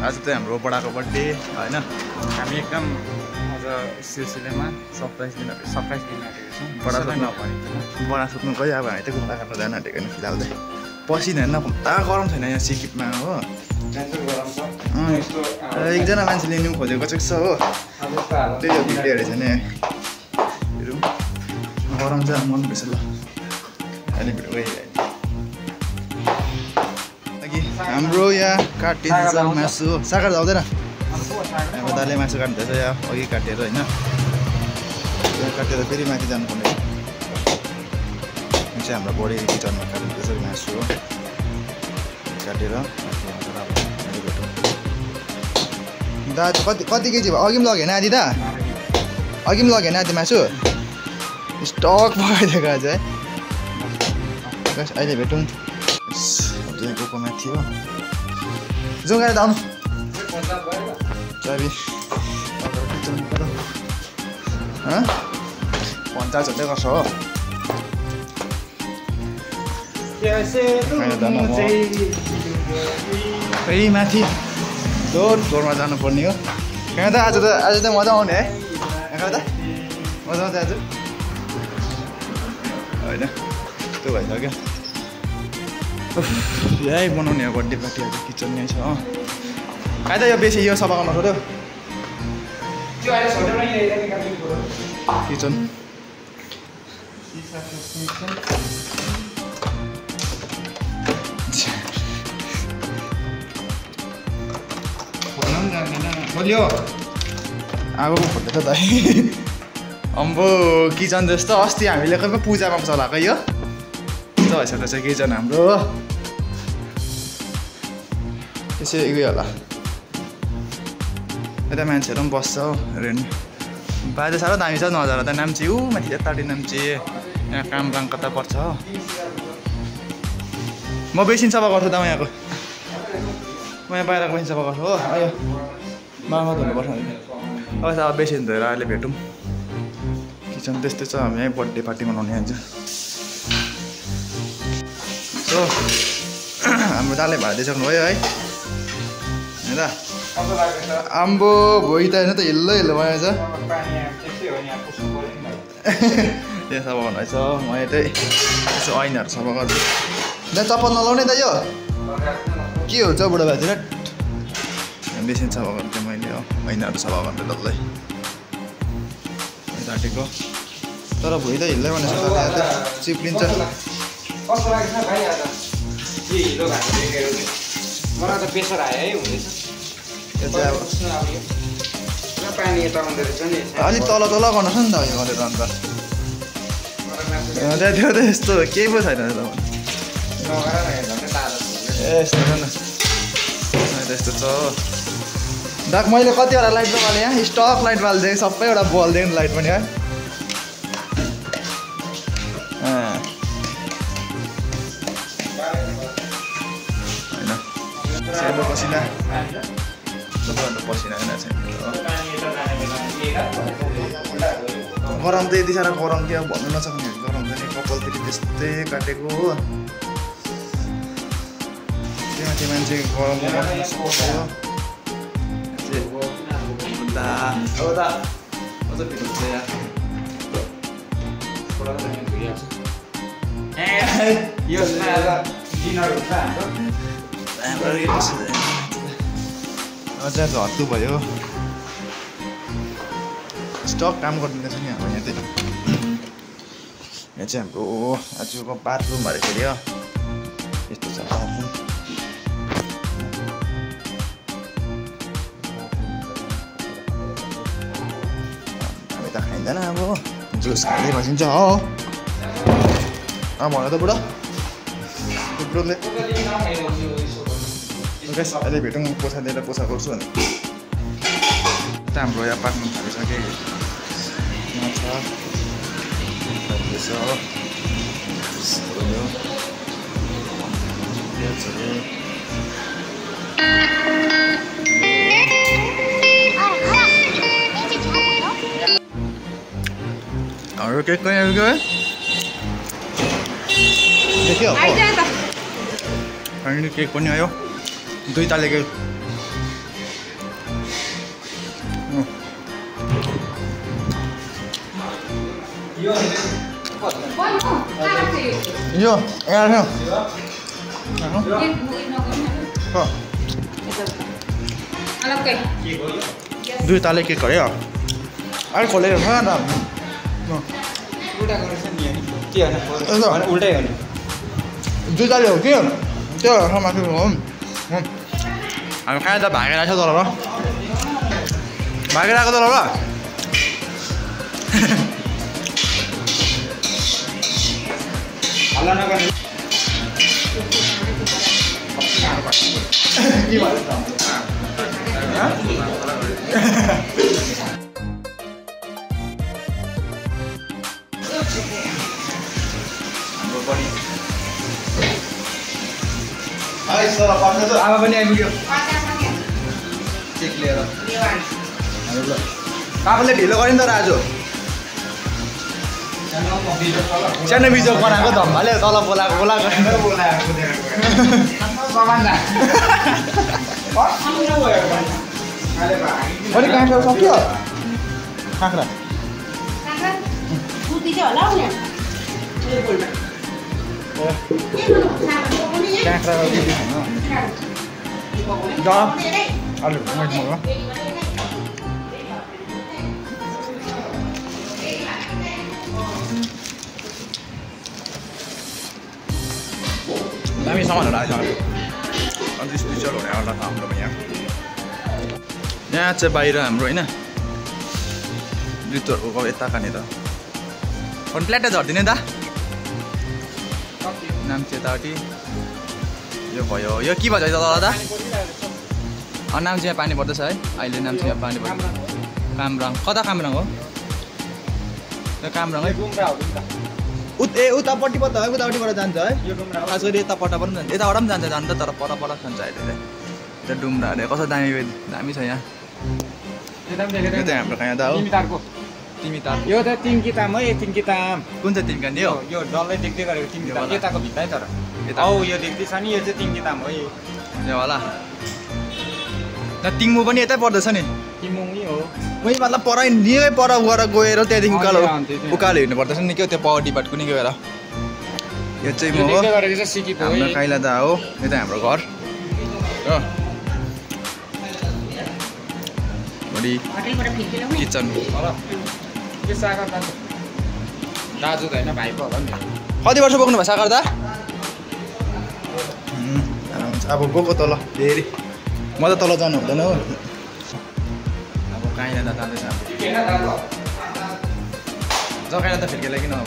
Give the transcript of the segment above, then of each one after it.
आज चाहिँ हाम्रो बडाको बर्थडे हैन हामी एकदम आज सिलसिलामा सरप्राइज दिन आँटेको छौँ बडालाई नभनेको बडा सुत्नु गयो अब हामी त कुत्ता काट्न जान आँटेको होइन फिलहाल चाहिँ पसिना होइन पुरा गरम छैन यहाँ सिकिपमा हो एकजना मान्छे लिनु खोजेको चाहिँ छ हो त्यही हो भिडियो रहेछ नि गरम चाहिँ मन पर्छ ल अहिले भिडियो गइरहेको हाम्रो यहाँ काटिन्छ मासु सागर जाउँदैन अब दाले मासु काट्दैछ यहाँ अघि काटेर होइन काटेर फेरि माथि जानुपर्ने यो चाहिँ हाम्रो बडी किचनमा काटिँदैछ मासु हो काटेर दा कति केजी भयो अघि पनि लगेन आदि दा अघि पनि लगेन आदि मासु स्टक पकाइदिएको आज है अहिले भेटौँ गएको माथि हो जाउँ गाडी आउनु चाबी पञ्चायत झन्डै गर्छ हो फेरि माथि जोरमा जानुपर्ने हो कहाँ त आज त मजा आउने है कहाँ त मजा आउँछ आज होइन त्यो भइसक्यो यही बनाउने हो बर्थडे पार्टी आज किचन यहीँ छ हो खाइ त यो बेसी यो सफा गर्न छोड्यो किचन बोल्यो आगो खोल्दै त दाइ अम्बो किचन जस्तो अस्ति हामीले कहिले पूजामा चलाएको यो यस्तो भइसक्यो चाहिँ किचन हाम्रो त्यसै गयो होला यता मान्छेहरू पनि बस्छ हौ रेन्ट बाजे साह्रो दामी छ नजारा त नाम्ची ऊ माथि यतापट्टि नाम्ची यहाँ कामराङ कता पर्छ हो म बेसिन सफा गर्छु त यहाँको म यहाँ बाहिरको बेसिन सफा गर्छु हो अयो मामा धुनुपर्छ अब बेसिन धोएर अहिले भेटौँ किचन त्यस्तै छ हामी यहीँ बर्थडे पार्टी मनाउने आइन्छ सो हाम्रो दाले भाइदिइसक्नु भयो है होइन आम्बो भोइ त होइन त हिल्लो हिल्लो भएछ यहाँ सफा गर्नु रहेछ म चाहिँ यसो ऐनाहरू सफा गर्छु त्यहाँ चप्पल नलाउने त यो के हुन्छ बुढो बाजेर बेसिन सफा गर्छु मैले हो ऐनाहरू सफा गर्नु डल्लै काटेको तर भुइँ त हिल्दै भनेको छ चिप्लिन्छ मलाई त प्रेसर आयो है हुँदैछ यो चाहिँ अब पानी यता आउँदो रहेछ नि अलिक तल तल गर्नुहोस् नि त यो गरेर अन्त त्यहाँ त्यो त यस्तो केही पो छैन त ए यस्तो छ न यस्तो छ दाग मैले कतिवटा लाइट बालेँ यहाँ स्टक लाइट बालिदिएँ सबैवटा बल्दिएँ लाइट पनि है होइन पसिना पसिना गरम त यति साह्रो गरम कि अब भन्नु नसक्ने गरम पनि कपाल फेरि त्यस्तै काटेको हो त्यहाँ मान्छे गरम अझ हत्तु भयो स्टक काम गरिदिँदैछ नि हाम्रो यहाँ चाहिँ यहाँ चाहिँ हाम्रो आजको बाथरुम भएर फेरि हो यस्तो छ बाथरुम हामी त खाइँदैन अब जुस खाँदै बसिन्छ हो भन त बुढो बुढोले अहिले भेटौँ पोसा लिएर पोसा गर्छु भने हाम्रो यहाँ पाक्नु थालिसक्यो माछा प्याजहरू हाम्रो केक पनि आइगयो है देखियो फाइनली केक पनि आयो 2 ताले केक यो यहाँ दुई ताले केक गऱ्यो अरे खोलेर छ न उल्टै हो नि दुई ताले हो कि त्यो माथि हो हामी कहाँ त भागेर आएको छ तल र भागेर आएको तल र हल्ला नगर्नु आमा पनि आइपुग्यो केक लिएर पापाले ढिलो गर्यो नि त आज सानो बिजो बनाएको धम्माले तल बोलाएको अनि काँक्रा सक्यो काँक्रा दामी सामानहरू आएको छ अन्त स्पेसल हुने एउटा छ हाम्रोमा यहाँ चाहिँ बाहिर हाम्रो होइन जुत्तोहरूको यता कहाँनिर अनि प्लेटै झर्दिने दा नाम चाहिँ यतापट्टि यो भयो यो के भन्छ तल दा नाम चाहिँ यहाँ पानी पर्दैछ है अहिले नाम चाहिँ यहाँ पानी पर्छ कामरङ कता कामरङ हो यो कामरङ है उतापट्टि पो त है उतापट्टिबाट जान्छ है खास गरी यतापट्टि पनि जान्छ यताबाट पनि जान्छ जान्छ तर पर जान्छ अहिले त्यो डुम्रा अरे कस्तो दामी छ यहाँ यो चाहिँ हाम्रो कहाँ त हो तिमी तार यो त तिनकिताम है तिनकिताम कुन चाहिँ तिनका नि हो यो डल्लै देख्दै गरेको तिनकिताम यताको भित्रै तर औ यो देख्दैछ नि यो चाहिँ तिनकिताम हो यो होला तिङ्मु पनि यतै पर्दैछ नि तिमुङै हो उही मतलब पर निकै पर गएर त्यहाँदेखि उकालो हिँड्नु पर्दैछ नि के त्यो पावर डिपार्ट कुनै गएर यो चाहिँ म हो हाम्रो काइला दा हो यो त हाम्रो घर हो बडी किचन दाजु त होइन भाइ पो होला नि कति वर्ष बोक्नु भयो सागर दा अब गएको तल फेरि म त तल जानु हुँदैन हो अब काहीँ त जाँदैछ जग्गा त फिर्केला किन अब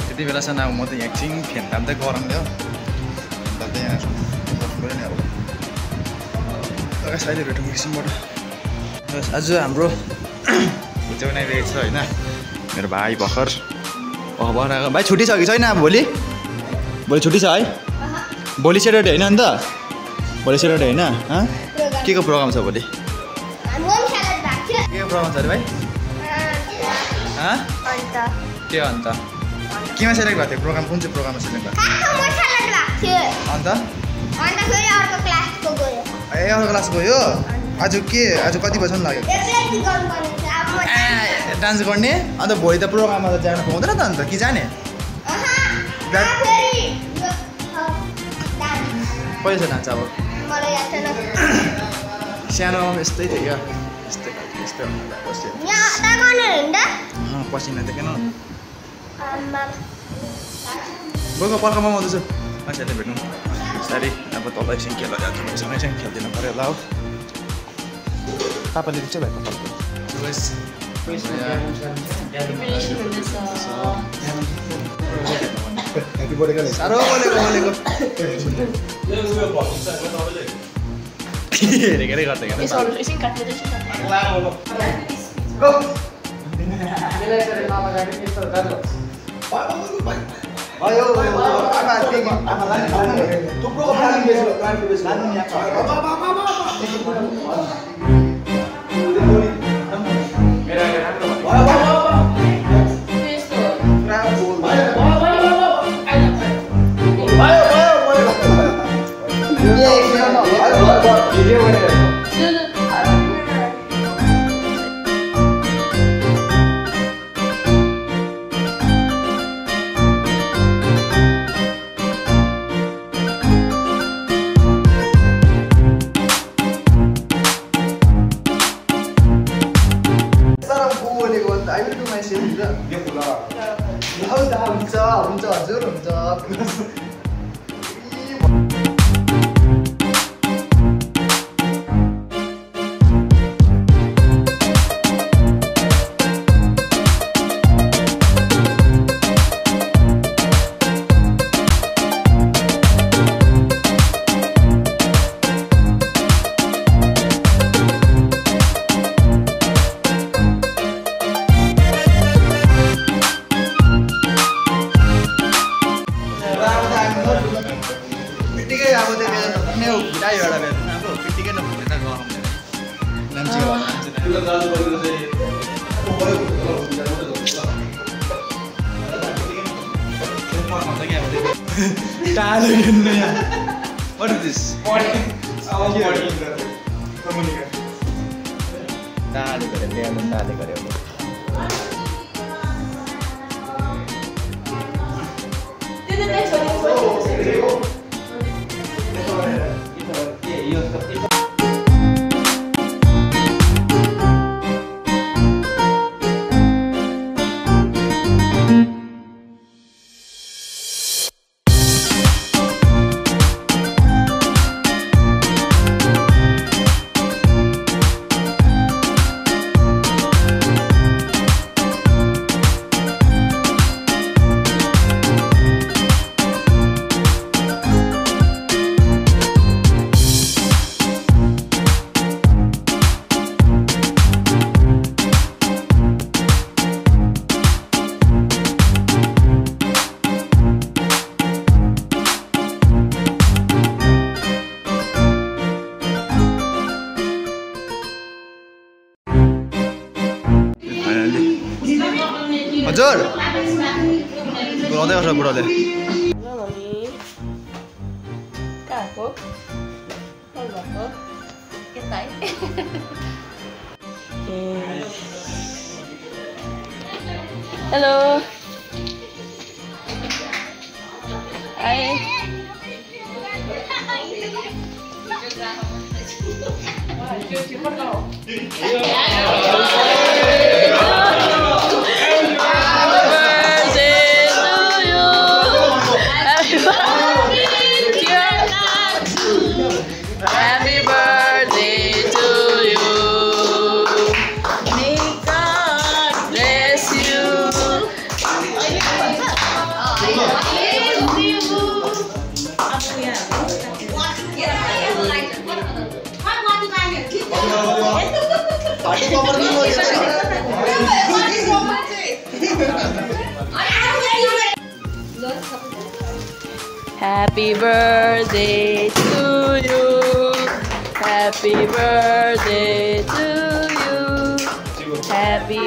त्यति बेलासम्म अब म त एकछिन फेन ताप्दै गरमले हो ताप्दै यहाँ बस्नु नि अब साइड भेटौँ एकछिनबाट आज हाम्रो हुच्याउन आइरहेको छ होइन मेरो भाइ भर्खर आएको भाइ छुट्टी छ कि छैन अब भोलि छुट्टी छ है भोलि सेटरडे होइन अन्त भोलि सेटरडे होइन के को प्रोग्राम छ भोलि के को प्रोग्राम छ अरे भाइ के अन्त केमा सेलेक्ट भएको थियो प्रोग्राम कुन चाहिँ प्रोग्राममा सेलेक्ट भएको अन्त ए अर्को क्लास गयो आज कति बजीसम्म लाग्यो डान्स गर्ने अन्त भोलि त प्रोग्राममा त जानु पाउँदैन त अन्त कि जाने कहिले छ डान्स अब सानो यस्तै थियो क्या यस्तै पसिना देखेन गएको पर्खामा आउँदैछु मान्छेहरूले भेट्नु साह्रै अब तल एकछिन खेल्न जान्छ सँगैसँग खेलिदिनु पऱ्यो होला हो पापाले चाहिँ भाइ साह्रो बोलेको हेरेकै गर्दै मेरो भिडियो गरेर हुन्छ हजुर हुन्छ What is this? हजुर बोलाउँदै गर्छ बुढोले Hello. Hi. Happy birthday to you. May God bless you. Happy birthday to you. Happy birthday to you. Happy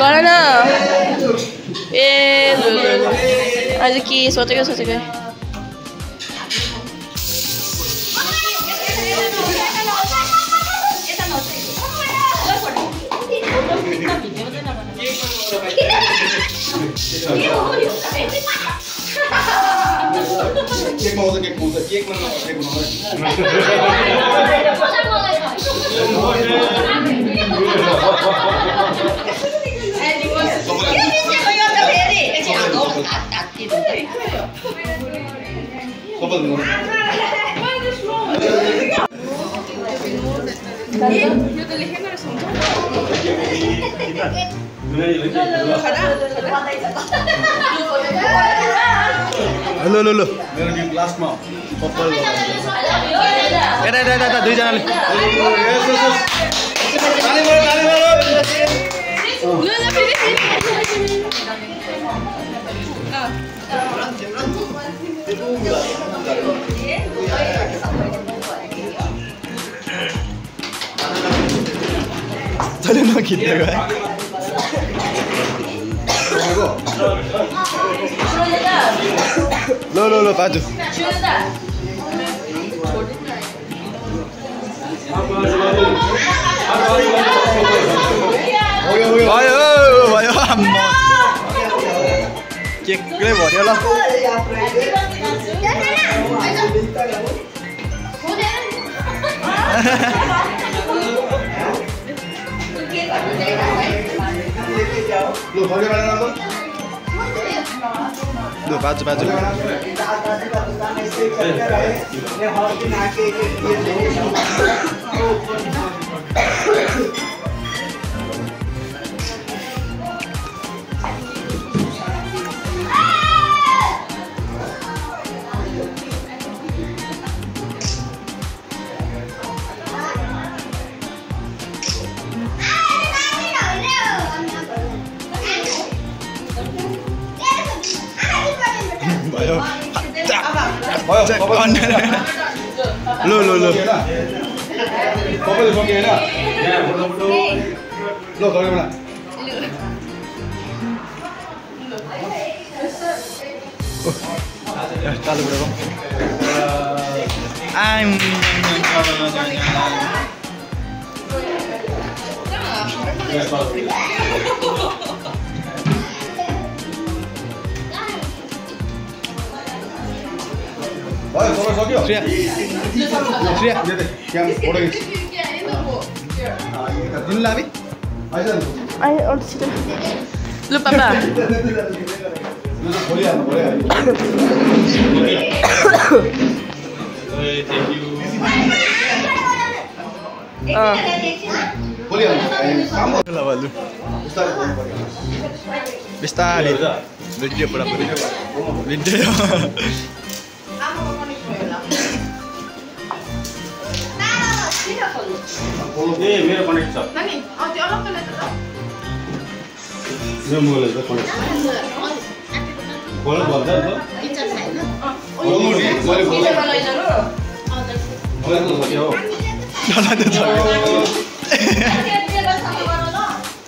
गर न ए आज के सोचेको यो त लेखेको रहेछ हुन्छ लो मेरो गिफ्ट लास्टमा पप्पल यता दुईजनाले चले नखिच्दै लो बाजु भयो केक्रै भर्यो ल बाजु लो तपाईँले सक्यो हैन लो घरमा चालु गरेको भयो सबै सक्यो श्रेया क्याम फोटो खिच दिनु लाबी लु पापा बिस्तारै भिडियो पुरापुरी भिडियो मेरो कनेक्ट छ यो मोबाइल चाहिँ कनेक्ट छ बोल्नु पर्छ नि त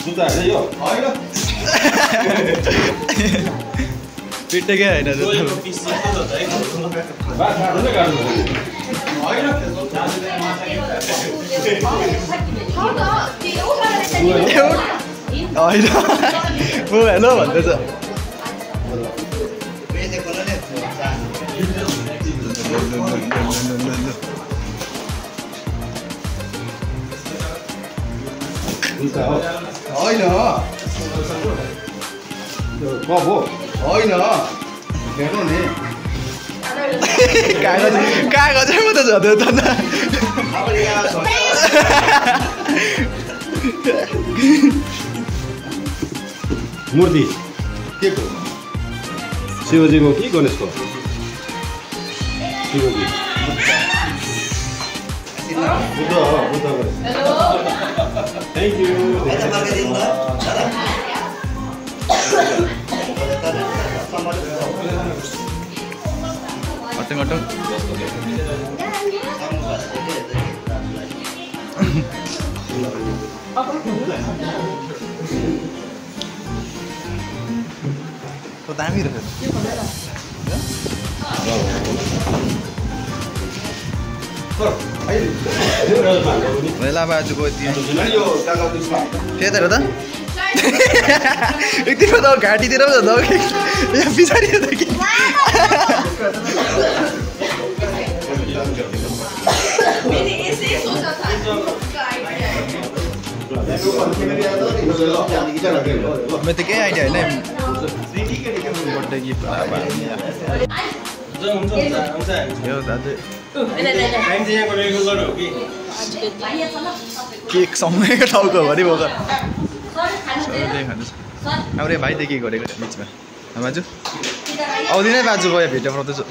जुत्ता हैन यो हैन पिटेकै हैन हेलो भन्दैछ होइन बाबु होइन हेर्नु नि कागजै म त झर्दै त मूर्ति के को शिवजीको कि गणेशको शिवजी बुद्ध थ्याङ्क यू घटो दामी रहेछ लाभा आजको त्यही त र त एकदिन त घाँटीतिर पो त यहाँ पछाडि त कि मैं तो क्या आइडिया है ना बर्थडे गिफ्ट यो दाजु टाइम चाहिँ यहाँको रेगुलर हो कि केक समयको टाउको भरि बोका हाम्रो भाइ देखि गरेको बिचमा बाजु आउँदिनै बाजु गयो भेट्यो बनाउँदैछु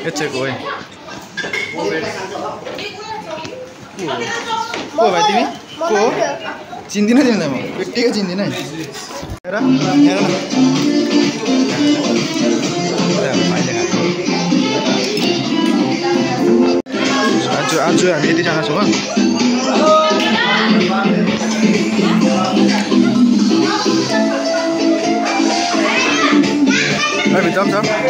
एकछिन गयो को भाइ तिमी को चिन्दिनँ तिमीलाई म यत्तिकै चिन्दिनँ है हेर हेर आज हामी यतिजना छौँ भित्र पनि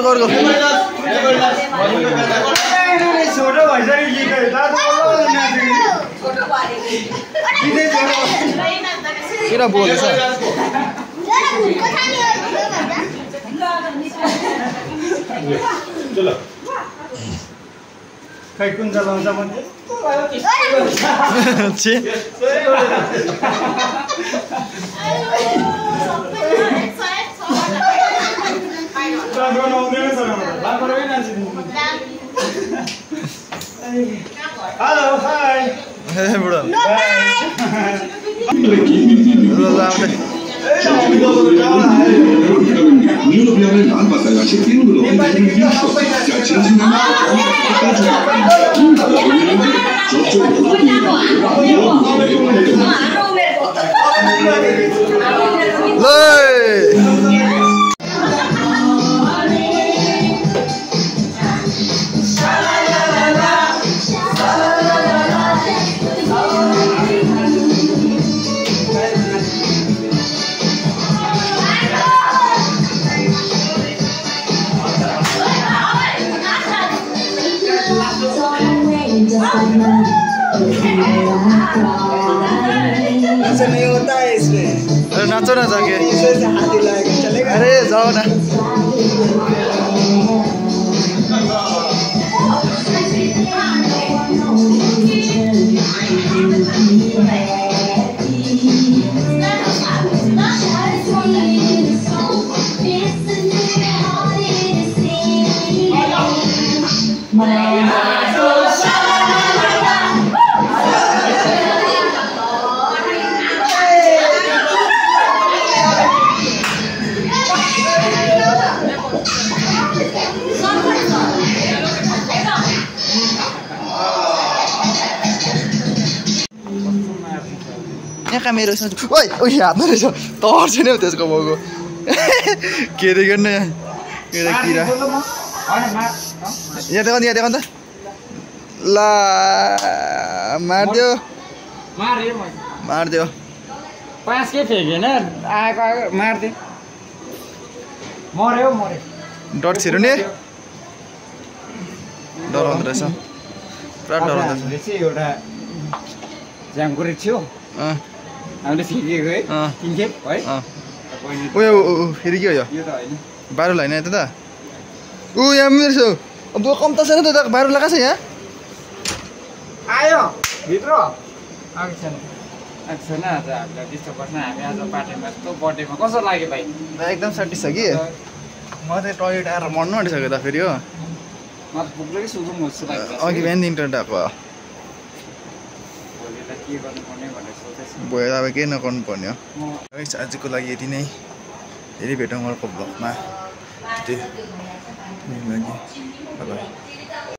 अर्को किन बोल्दैछ खै कुन चलाउँछ हेलो हाय बुढो ऐसा नहीं होता है इसमें। अरे नाचो ना जाके। इसमें से हाथ हिलाएगा चलेगा। अरे जाओ ना। यहाँ मेरो ओइ ओइ हातमा रहेछ तर्छ नि हौ त्यसको बाउको के देख्यो नि यहाँ किरा यहाँ देख त ला मारिदियो मार्यो मैले मारिदियो 5 के फेकेन आएको मार्दे मर्यो डट छिर्ने डराउँदो रहेछ पुरा डराउँदो हामीले चाहिँ एउटा झ्याङकुरी थियो हामीले फेकेको है 3 खेप है उयो फेरि के हो यो यो त होइन बारुल होइन यता त यहाँ मेरो छेउ अब कम त छैन त बारुल लगाएको छ यहाँ आयो भित्र आएको छैन आज हामीलाई डिस्टर्ब गर्छ हामी आज पार्टीमा यस्तो बर्थडेमा कस्तो लाग्यो भाइ एकदम सेटिस छ कि म चाहिँ टोइलेट आएर मर्नु आँटिसक्यो त फेरि हो म त पुग्लो कि सुगुम जस्तो लाग्यो अघि बिहान इन्टरनेट आएको भोलि त के गर्नुपर्ने भनेर सोचेछु भयो अब केही नगर्नु पर्ने हो आजको लागि यति नै फेरि भेटौँ अर्को भ्लगमा